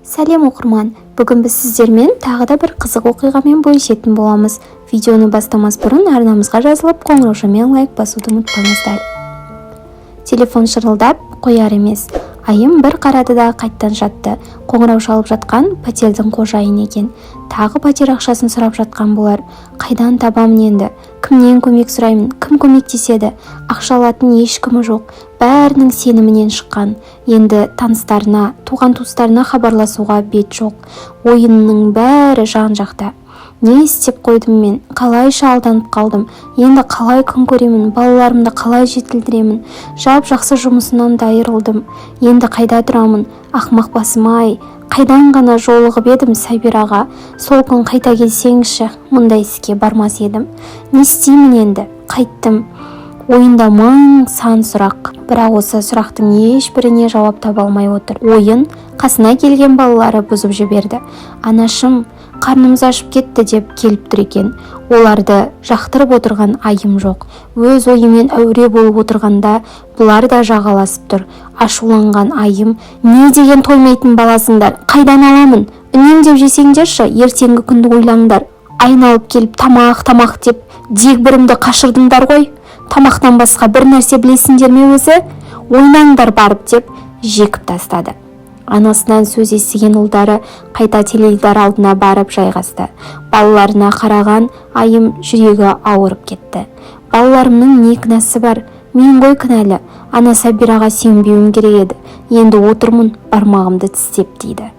Сәлем, оқырман! Бүгін біз сіздермен тағы да бір қызық оқиғамен бөлісетін боламыз. Видеоны бастамас бұрын арнамызға жазылып, қоңыраушамен лайк басуды ұмытпаңыздар. Телефон шырылдап қояр емес. Айым бір қарады да, қайттан жатты. Қоңырау шалып жатқан пәтердің қожайыны екен. Тағы пәтер ақшасын сұрап жатқан болар. Қайдан табамын енді? Кімнен көмек сұраймын? Кім көмектеседі? Ақша алатын ешкімі жоқ, бәрінің сенімінен шыққан. Енді таныстарына, туған туыстарына хабарласуға бет жоқ. Ойынның бәрі жан жақта. Не істеп қойдым мен? Қалайша алданып қалдым? Енді қалай күн көремін? Балаларымды қалай жетілдіремін? Жап жақсы жұмысынан да айырылдым. Енді қайда тұрамын? Ақымақ басым-ай, қайдан ғана жолығып едім Сәбираға? Сол күн қайта келсеңші, мұндай іске бармас едім. Не істеймін енді? Қайттым? Ойында мың сан сұрақ, бірақ осы сұрақтың ешбіріне жауап таба алмай отыр. Ойын қасына келген балалары бұзып жіберді. «Анашым, қарнымыз ашып кетті», – деп келіп тұр екен. Оларды жақтырып отырған Айым жоқ. Өз ойымен әуре болып отырғанда, бұлар да жағаласып тұр. Ашуланған Айым: «Не деген тоймайтын баласыңдар? Қайдан аламын? Үнемдеп жесеңдерші, ертеңгі күнді ойлаңдар. Айналып келіп тамақ, тамақ деп дегбірімді қашырдыңдар ғой. Тамақтан басқа бір нәрсе білесіңдер ме өзі? Ойнаңдар барып», – деп жекіп тастады. Анасынан сөз естіген ұлдары қайта теледидар алдына барып жайғасты. Балаларына қараған Айым жүрегі ауырып кетті. «Балаларымның не кінәсі бар? Мен ғой кінәлі. Ана Сәбираға сенбеуім керек еді. Енді отырмын бармағымды тістеп», – дейді.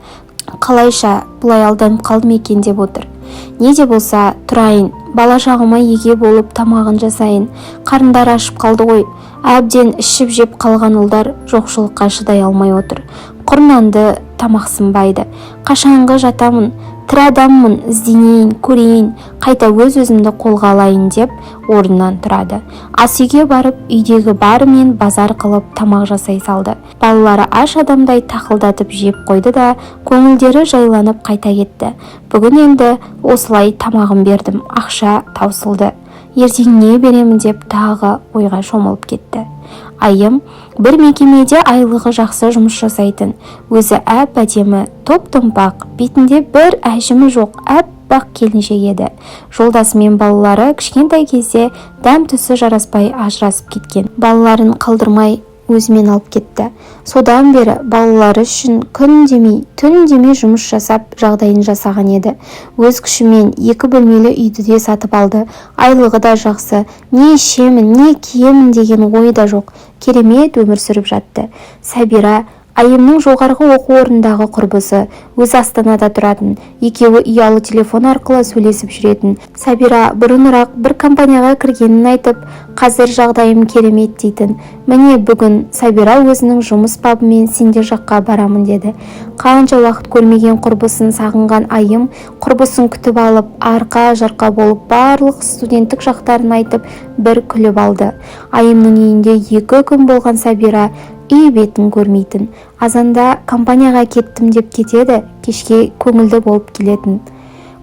«Қалайша бұлай алданып қалдым екен?» – деп отыр. «Не де болса тұрайын, бала шағыма еге болып, тамағын жасайын. Қарындары ашып қалды ғой». Әбден ішіп жеп қалған ұлдар жоқшылыққа шыдай алмай отыр. Құр нанды тамақсынбайды. «Қашанғы жатамын? Тірі адаммын, ізденейін, көрейін, қайта өз өзімді қолға алайын», – деп орнынан тұрады. Ас үйге барып, үйдегі барымен базар қылып, тамақ жасай салды. Балалары аш адамдай тақылдатып жеп қойды да, көңілдері жайланып қайта кетті. «Бүгін енді осылай тамағын бердім, ақша таусылды, ертең не беремін?» – деп тағы ойға шомылып кетті. Айым бір мекемеде айлығы жақсы жұмыс жасайтын. Өзі әп әдемі, топ томпақ, бетінде бір әжімі жоқ аппақ келіншек еді. Жолдасы мен балалары кішкентай кезде дәм тұсы жараспай ажырасып кеткен. Балаларын қалдырмай өзімен алып кетті. Содан бері балалары үшін күн демей, түн демей жұмыс жасап, жағдайын жасаған еді. Өз күшімен екі бөлмелі үйді де сатып алды. Айлығы да жақсы, не ішемін, не киемін деген ой да жоқ, керемет өмір сүріп жатты. Сәбира Айымның жоғарғы оқу орнындағы құрбысы. Өзі Астанада тұратын. Екеуі ұялы телефон арқылы сөйлесіп жүретін. Сәбира бұрынырақ бір компанияға кіргенін айтып, «Қазір жағдайым керемет» дейтін. Міне, бүгін Сәбира өзінің жұмыс бабымен сендер жаққа барамын деді. Қанша уақыт көрмеген құрбысын сағынған Айым құрбысын күтіп алып, арқа жарқа болып, барлық студенттік шақтарын айтып, бір күліп алды. Айымның үйінде 2 күн болған Сәбира үй бетін көрмейтін. Азанда компанияға кеттім деп кетеді, кешке көңілді болып келетін.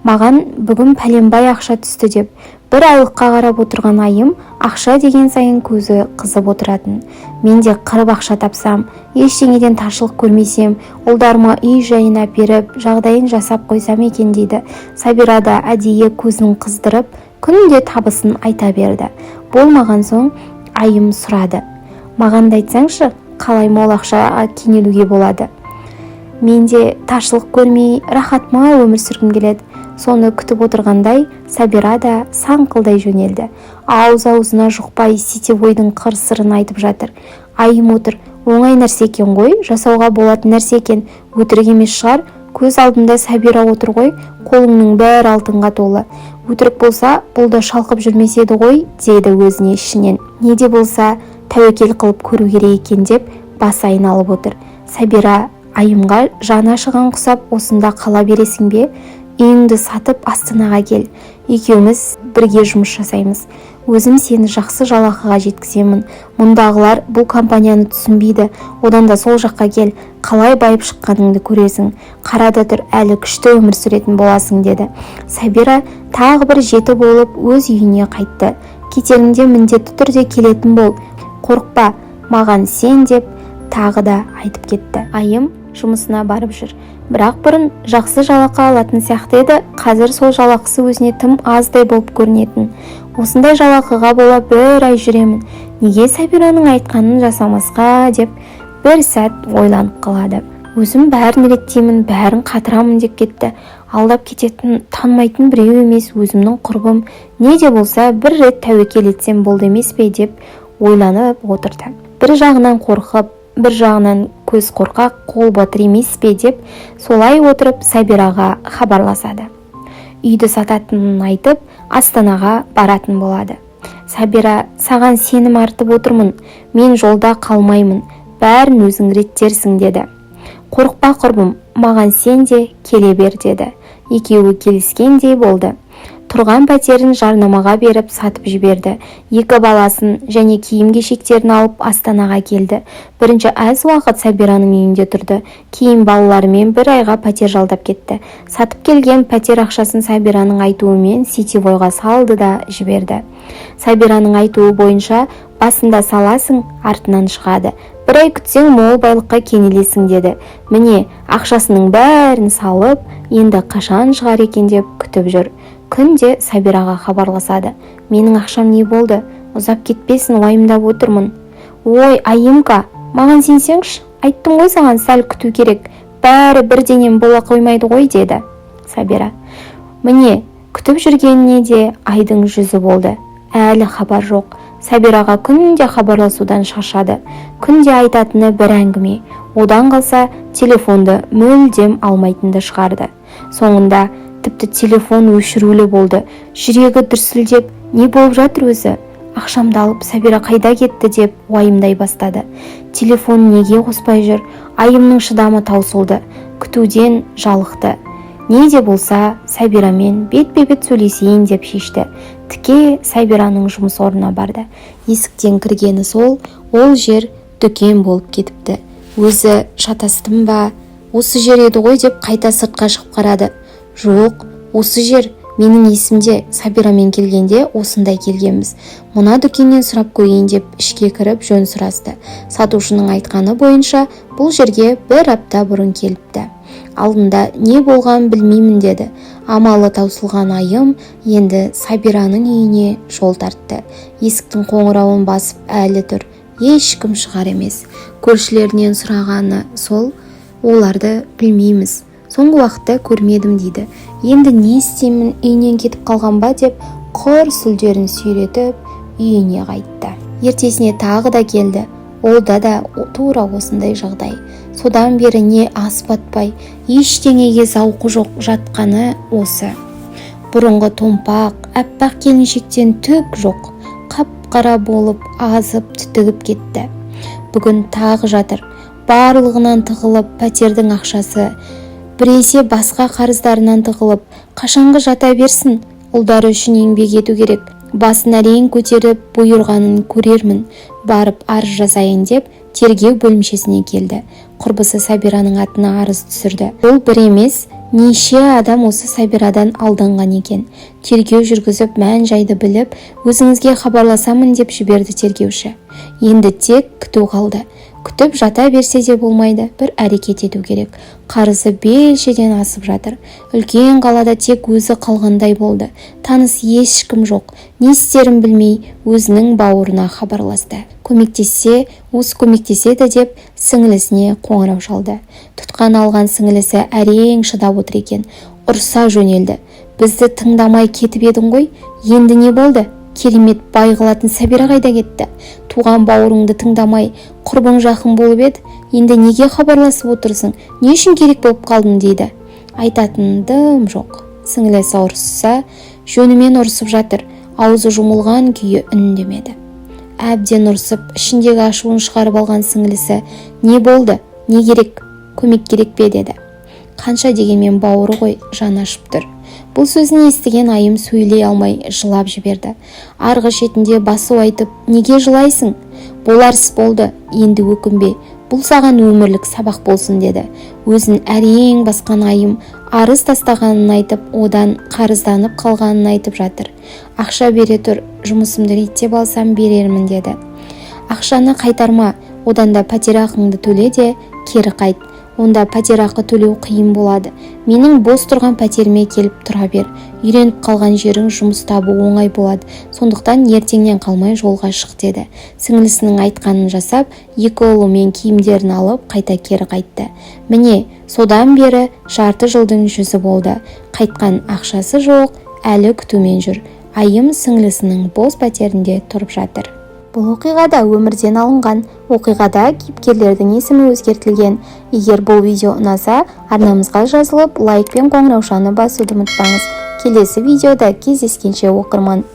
«Маған бүгін пәленбай ақша түсті» деп. Бір айлыққа қарап отырған Айым ақша деген сайын көзі қызып отыратын. «Мен де қырып ақша тапсам, ештеңеден таршылық көрмесем, ұлдарыма үй жайын әперіп, жағдайын жасап қойсам екен», – дейді. Сабира да әдейі көзін қыздырып, күнде табысын айта берді. Болмаған соң Айым сұрады: «Маған да айтсаңшы, қалай мол ақшаға кенелуге болады? Мен де таршылық көрмей, рахатма өмір сүргім келеді». Соны күтіп отырғандай, Сабира да саңқылдай жөнелді. Ауыз аузына жұқпай, сетевойдың қыр сырын айтып жатыр. Айым отыр: «Оңай нәрсе екен ғой, жасауға болатын нәрсе екен, өтірік емес шығар. Көз алдында Сабира отыр ғой, қолыңның бәрі алтынға толы. Өтірік болса, бұл да шалқып жүрмес еді ғой», – деді өзіне ішінен. Не де болса тәуекел қылып көру керек екен деп басы айналып отыр. Сабира Айымға жаны ашыған құсап: «Осында қала бересің бе? Үйіңді сатып, Астанаға кел. Екеуміз бірге жұмыс жасаймыз. Өзім сені жақсы жалақыға жеткіземін. Мұндағылар бұл компанияны түсінбейді. Одан да сол жаққа кел, қалай байып шыққаныңды көресің. Қара да тұр, әлі күшті өмір сүретін боласың», – деді. Сабира тағы бір жеті болып өз үйіне қайтты. «Кетеріңде міндетті түрде келетін бол, қорықпа, маған сен», – деп тағы да айтып кетті Айым. Жұмысына барып жүр. Бірақ бұрын жақсы жалақы алатын сияқты еді, қазір сол жалақысы өзіне тым аздай болып көрінетін. Осындай жалақыға бола бір ай жүремін, неге Сабираның айтқанын жасамасқа деп бір сәт ойланып қалады. Өзім бәрін реттеймін, бәрін қатырамын деп кетті. Алдап кететін, танымайтын біреу емес, өзімнің құрбым. Не де болса бір рет тәуекел етсем болды емес пе деп ойланып отырды. Бір жағынан қорқып, бір жағынан көз қорқақ, қол батыр емес пе деп солай отырып, Сабираға хабарласады. Үйді сататынын айтып, Астанаға баратын болады. Сабира, саған сенім артып отырмын, мен жолда қалмаймын, бәрін өзің реттерсің деді. Қорықпа, құрбым, маған сен де келе бер деді. Екеуі келіскендей болды. Тұрған пәтерін жарнамаға беріп, сатып жіберді. Екі баласын және киім-кешектерін алып, Астанаға келді. Бірінші аз уақыт Сабираның үйінде тұрды. Кейін балаларымен бір айға пәтер жалдап кетті. Сатып келген пәтер ақшасын Сабираның айтуымен сетевойға салды да жіберді. Сабираның айтуы бойынша, басында саласың, артынан шығады, бір ай күтсең, мол байлыққа кенелесің деді. Міне, ақшасының бәрін салып, енді қашан шығар екен деп күтіп жүр. Күнде Сабираға хабарласады. Менің ақшам не болды? Ұзап кетпесін, уайымдап отырмын. Ой, Айымка, маған сенсеңші, айттым ғой саған, сәл күту керек, бәрі бірденен бола қоймайды ғой деді Сабира. Міне, күтіп жүргеніне де айдың жүзі болды, әлі хабар жоқ. Сабираға күнде хабарласудан шаршады. Күнде айтатыны бір әңгіме. Одан қалса, телефонды мүлдем алмайтынды шығарды. Соңында тіпті телефон өшірулі болды. Жүрегі дүрсілдеп, не болып жатыр өзі, ақшамды алып Сабира қайда кетті деп уайымдай бастады. Телефон неге қоспай жүр? Айымның шыдамы таусылды, күтуден жалықты. Не де болса Сабирамен бетпе-бет сөйлесейін деп шешті. Тіке Сабираның жұмыс орнына барды. Есіктен кіргені сол, ол жер дүкен болып кетіпті. Өзі шатастым ба, осы жер еді ғой деп қайта сыртқа шығып қарады. Жоқ, осы жер, менің есімде, Сабирамен келгенде осындай келгенбіз. Мына дүкеннен сұрап көрейін деп ішке кіріп, жөн сұрасты. Сатушының айтқаны бойынша, бұл жерге бір апта бұрын келіпті. Алдында не болғанын білмеймін деді. Амалы таусылған Айым енді Сабираның үйіне жол тартты. Есіктің қоңырауын басып әлі тұр, ешкім шығар емес. Көршілерінен сұрағаны сол, оларды білмейміз, соңғы уақытта көрмедім дейді. Енді не істеймін, үйінен кетіп қалған ба деп құр сүлдерін сүйретіп үйіне қайтты. Ертесіне тағы да келді. Олда да тура осындай жағдай. Содан бері не ас батпай, ештеңеге зауқы жоқ, жатқаны осы. Бұрынғы томпақ, аппақ келіншектен түк жоқ, қап-қара болып азып, түтігіп кетті. Бүгін тағы жатыр. Барлығынан тығылып, пәтердің ақшасы, біресе басқа қарыздарынан тығылып, қашанғы жата берсін? Ұлдары үшін еңбек ету керек. Басын әрең көтеріп, бұйырғанын көрермін, барып арыз жазайын деп тергеу бөлімшесіне келді. Құрбысы Сабираның атына арыз түсірді. Ол бір емес, неше адам осы Сабирадан алданған екен. Тергеу жүргізіп, мән жайды біліп, өзіңізге хабарласамын деп жіберді тергеуші. Енді тек күту қалды. Күтіп жата берсе де болмайды, бір әрекет ету керек. Қарызы белшеден асып жатыр. Үлкен қалада тек өзі қалғандай болды, таныс ешкім жоқ. Не істерін білмей, өзінің бауырына хабарласты. Көмектессе, осы көмектеседі деп сіңілісіне қоңырау шалды. Тұтқаны алған сіңілісі әрең шыдап отыр екен. Ұрса жөнелді. Бізді тыңдамай кетіп едің ғой, енді не болды? Керемет бай қылатын Сәбира қайда кетті? Туған бауырыңды тыңдамай, құрбың жақын болып еді, енді неге хабарласып отырсың, не үшін керек болып қалдың дейді. Айтатын дым жоқ. Сіңілісі ұрысса, жөнімен ұрысып жатыр. Аузы жұмылған күйі үндемеді. Әбден ұрсып, ішіндегі ашуын шығарып алған сіңілісі: не болды, не керек, көмек керек пе деді. Қанша дегенмен бауыры ғой, жаны ашып тұр. Бұл сөзін естіген Айым сөйлей алмай жылап жіберді. Арғы шетінде басу айтып: неге жылайсың, болар іс болды, енді өкінбе, бұл саған өмірлік сабақ болсын деді. Өзін әрең басқан Айым арыз тастағанын айтып, одан қарызданып қалғанын айтып жатыр. Ақша бере тұр, жұмысымды реттеп алсам берермін деді. Ақшаны қайтарма, одан да пәтер ақыңды төле де кері қайт. Онда пәтерақы төлеу қиын болады. Менің бос тұрған пәтеріме келіп тұра бер. Үйреніп қалған жерің, жұмыс табу оңай болады. Сондықтан ертеңнен қалмай жолға шық», – деді. Сіңлісінің айтқанын жасап, екі ұлы мен киімдерін алып, қайта кері қайтты. Міне, содан бері жарты жылдың жүзі болды. Қайтқан ақшасы жоқ, әлі күтумен жүр. Айым сіңлісінің бос пәтерінде тұрып жатыр. Бұл оқиғада өмірден алынған. Оқиғада кейіпкерлердің есімі өзгертілген. Егер бұл видео ұнаса, арнамызға жазылып, лайк пен қоңыраушаны басуды ұмытпаңыз. Келесі видеода кездескенше, оқырман!